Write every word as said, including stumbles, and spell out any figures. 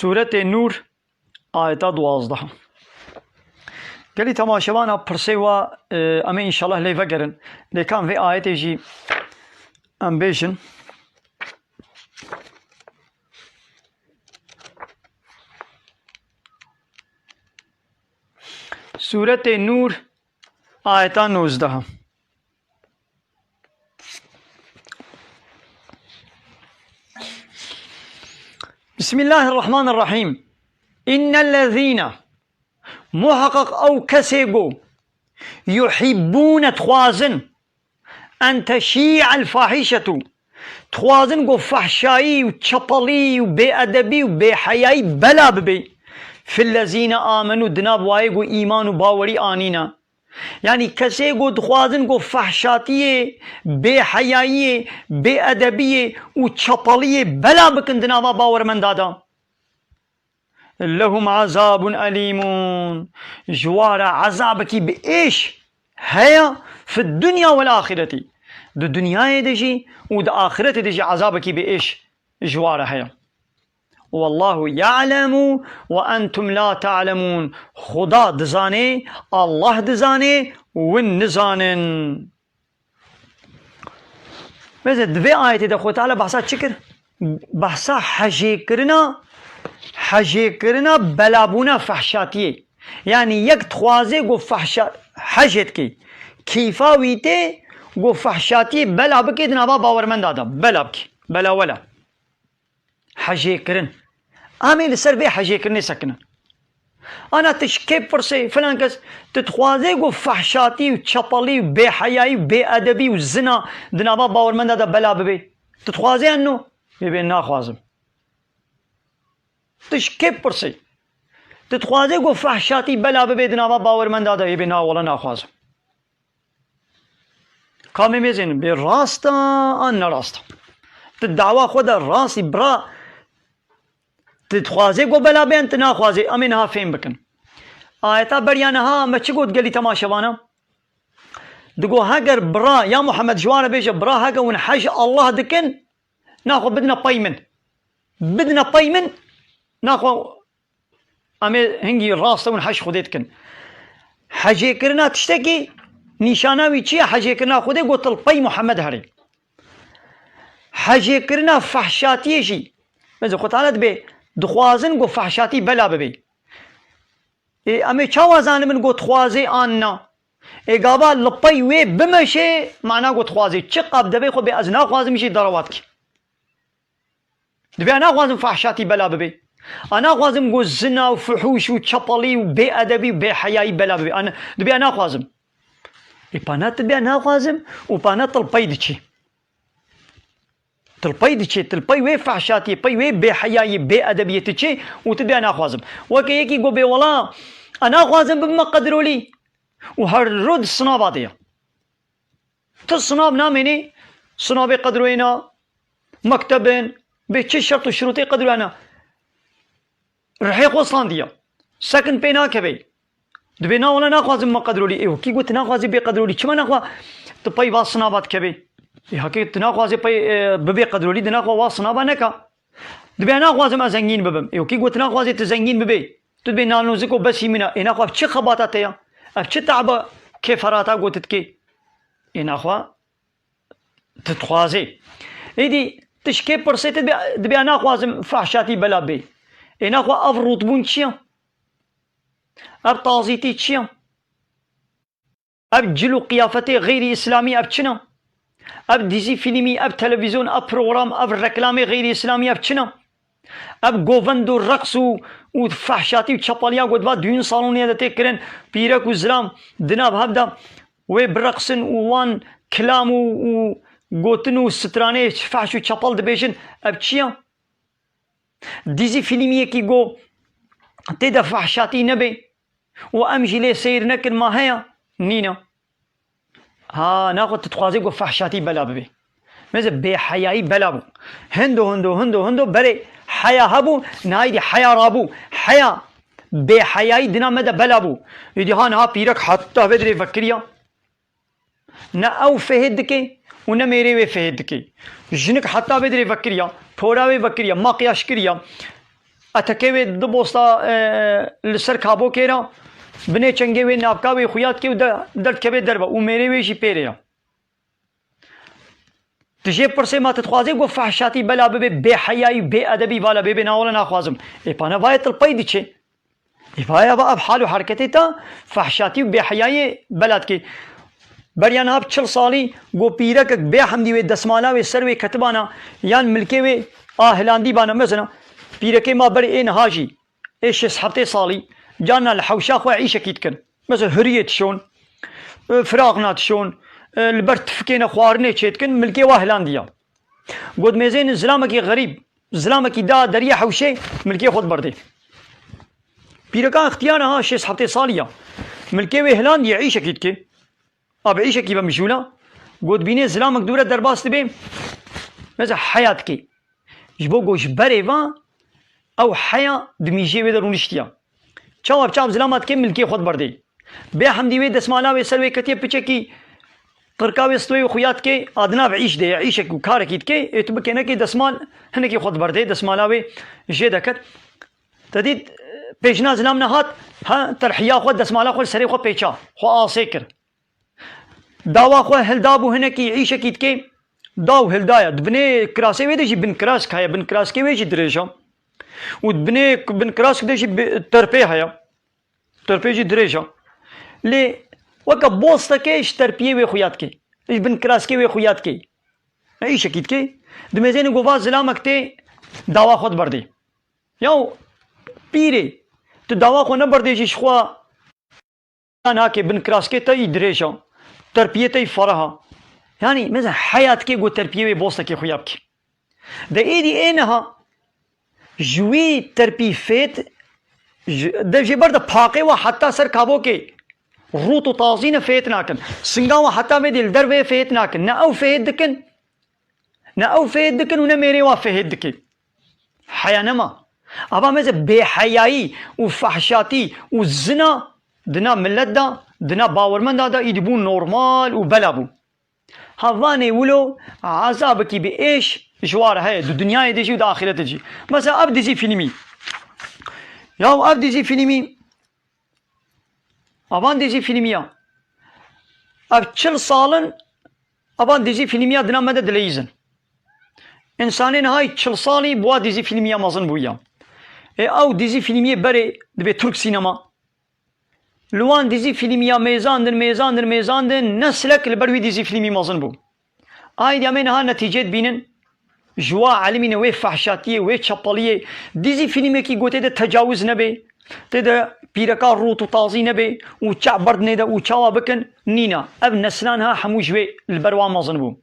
Sûretê Nûr, ayeta duwazdeh. Gelî temaşevana pirsê wa, e, em ê înşallah lê vegerin. Lê kan vê ayetê jî em bêjin. Sûretê Nûr, ayeta nozdeh. Bismillahirrahmanirrahîm. Înnellezîne, muheqeq ew kesê go, yuhibbûne, dixwazin, en teşî'el fahîşetu, dixwazin go fehşayî û çepelî û bêedebî û bêheyayî bela bibe, fillezîne amenû, di nav wayê go îman û bawerî anîne. Yanî kesê go dixwazin go fehşatiyê, bêheyayiyê, bêedebiyê û çepeliyê bela bikin di nava bawermenda de. Lehum azabun elîmun. Ji wa re ezabekî bi êş heye, fi dunya wel axireti. Di dinyayê de jî û di axiretê de jî ezabekî bi êş ji wa re heye. Wallahu ya'lemu ve entum la ta'lemun. Xuda dizane, Allah dizane, win nizanin. Mesela di vê ayetê de Xwedê Teala behsa çi kir? Behsa hejêkirina, hejêkirina belabûna fehşatiyê. Yanî yek dixwaze go fehşa-, hejê dike. Keyfa wî tê go fehşatiyê bela bike di nava bawermenda de. Bela bike. Bela wela. Hejêkirin. Em ê li ser vê hejêkirinê sekinin. Ana tu ji kê pirsê, filan kes, tu dixwazê ku fehşatî û çepelî û bêheyayî û bêedebî û zina di nava bawermenda de bela bibe? Tu dixwazê yan no? Yê bê naxwazim. Tu ji kê pirsê? Tu dixwazê ku fehşatî bela bibe di nava bawermenda de? Yê bê na wele naxwazim. Ka em ê mêzênin, bê rast e an ne rast e? Tu dawa xwe de rastî bira, tu dixwazê ku bela bên, tu naxwazê, em ê niha fêm bikin. Ayeta beriya niha me çi got gelî temaşevana? Digo heger bira, ya Muhammed ji wan re bêje, bira heger hûn hej Allah dikin, naxwe bidine pey min. Bidine pey min, naxwe Em ê hingî rast e hûn hej Xwedê dikin. Hejêkirina tiştekî nîşana wî çi ye? Hejêkirina Xwedê got, tu li pey Muhammed herî. Hejêkirina fehşatiyê jî. Mesela Xwedê Teala dibê, dixwazin got fehşatî bela bibe. Ê, em ê çawa zanibin got dixwazê an na? Ê gava li pey wê bimeşê, mana got dixwazê. Çi qab devê xwe bê ez naxwazim jî derewa dikî. Dibê a naxwazim fahşatî bela bibe. A naxwazim ku zina û fuhûş û çepelî û bêedebî û bêheyayî bela bibe. A ne-, dibê a naxwazim. Ê pana tu dibê a naxwazim û pana tu li pey diçî. Tu li pey diçî, tu li pey wê fahşatiyê, pey wê bêheyayî, bêedebiyê tu çê û tu dibê a naxwazim. Weke yekî ku bê wela, a naxwazim bibime qedrolî û her rû di sinava de ye. Tu sinav namênî, sinavê qedroyê na, mektebên, bê çi şert û şirûtê qedroyana, rihê xwe standiya. Sekin pê nakevê. Dibê na wele naxwazim me qedrolî. Ê, wekî got naxwazî bê qedrolî. Çima naxwa tu pey va sinava dikevê? Ê, hakê tu naxwazê pey, e, bibê qedrolî, di naxwa wa sinava neka. Dibê naxwazim ez zengîn bibim. Ê, wekî got naxwazê tu zengîn bibê. Tu dibê nanozik û besî min e. Ê, naxwa ev çi xebata te ya? Ev çi te'ba kêferata got dikê? Ê, naxwa tu dixwazê. Êdî tu ji kê pirsê tu dibê, dibê naxwazim fahşatî bela bê. Ê, naxwa ev rûtbûn çi ya? Ev tazîtî çi ya? Ev cil û qiyafetê xeyrî îslamî ev çi ne? Ev dîzî fîlmî, ev televîzyon, ev program, ev reklamê xeyrî îslamî ev çi ne? Ev govend û reqs û, û fehşatî û çepaliya ku di va düğün salonê de tê kirin, pîrek û zilam di nav hev de wê bireqsin û wan kilam û, û gotin û stranê fehş û çepal dibêjin, ev çi ye? Dîzî fîlmiyekî ku tê de fehşatî nebe û em jî lê seyr nekin ma heye? Nîne. Ha, naxwe tu dixwazê ku fehşatî bela bibe. Mêze bêheyayî bela bû. Hindo, hindo, hindo, hindo berê heya hebû, niha êdî heya rabû. Heya bêheyayî dina me de bela bû. Êdî ha niha pîrek heta vê dirê vekiriya. Ne ew fihêt dike û ne mêrê wê fihêt dike. Jinik heta vê dirê vekiriya, pora wê vekiriya, makyaj kiriya, Etekê wê di bosta, e, li ser kabokê re, binê çengê wê navka wê xuya dike û de-, derdikeve derve û mêrê wê jî pêrê ye. Tu jê pirsê ma tu dixwazê ku fehşatî bela bibe, bêheyayî, bêedebî vala bêbe, na wele naxwazim. Ê pa ne vayê tilpey diçe. Ê vaya va ev hal û hereketê ta fehşatî û bêheyayê bela dike. Beriya niha bi çil salî ku pîrekek bêhemdî wê desmala wê ser wê ketibana yan milkê wê a hilandî bana. Mesela pîrekê ma berê ê niha jî ê şêst heftê salî carna li hewşa xwe îşekî dikin. Mesela huriyê dişon, e, firaxna dişon, e, li ber tifikê ne xwarinê çê dikin, milkê wa hilandiya. Got mêzên zilamekî xerîb, zilamekî da deriyê hewşê, milkê xwe diberdê. Pîreka ixtiyar e ha, şêst heftê salî ya. Milkê wê hilandiye, îşekî dike. A bi îşekî ve mijûla. Got bînê zilamek dûre derbas dibe. Mesela heya dike. Ji bo ku ji berê ve ew heya di mîjê wê de rûniştiya. Çawa bi çav zilama dike, milkê xwe diberdê. Bê hemdî wê desmala wê ser wê ketiye, piçekî qirka wê stûyê wê xuya dike, a di nav îş de ye, îşek û karekî dike, ê tu bike nekê desmal hinekî xwe diberdê, desmala wê jê deket. Te dît, pêjina zilam nehat, ha, terhiya xwe, desmala xwe li serê xwe pêça, xwe asê kir. Dawa xwe hilda bû hinekî îşekî dike, daw hildaya. Di binê kirasê wê de jî bin kirask heye, bin kiraskê wê jî dirêj e. Û di binê bin kirask de jî bi-, terpê heye. Terpê jî dirêj e. Lê weke bostekê ji terpiyê wê xuya dike. Ji bin kiraskê wê xuya dike. Îşekî dike. Dimêzêne gova zilamek tê dawa xwe diberdê. Yaw pîrê, tu dawa xwe neberdê jî ji xwe nakê, bin kiraskê te yî dirêj e, terpiyê te yî fereh e. Yanî, mesela heya dike ku terpiyê wê bostekê xuya bike. De êdî ê niha ji wî terpî fêt, ji, de jê ber de paqê wa heta ser kabokê rût û tazî ne fêt nakin. Singa wa heta vê dê li derveyê fêt nakin. Ne ew fêt dikin, ne ew fêt dikin û ne mêrê wa fêt dike. Heya nema. Ava meze bêheyayî û fehşatî û zina di nav millet de, di nav bawermenda de îdî bû normal û bela bû. Ha vanê wilo ezabekî bi êş ji wa re heye, di dinyayê de jî û di axîretê jî. Mesela ev dizî fîlmî. Ya ev dizî fîlmî, evan dizî fîlmî ya. Ev çil sal in, evan dizî fîlmî ya di nav me de dileyîzin. Însanê niha yî çil salî bi wa dizî fîlmî ya mezin bûye. Ê ew dizî fîlmiyê berê dibê Türk sînema. Li wan dizî fîlmî ya mêzandin, mêzandin, mêzandin, neslek li ber wî dizî fîlmî mezin bû. Aydî em ê niha netîcê dibînin, ji wa elimîne wê fehşatiyê, wê çepeliyê, dizî fîlmekî ku tê de tecawiz nebe, tê de pîreka rût û tazî nebe û çav berdinê de û çawa bikin, nîna. Ev neslan ha hemû ji wê li ber wan mezin bû.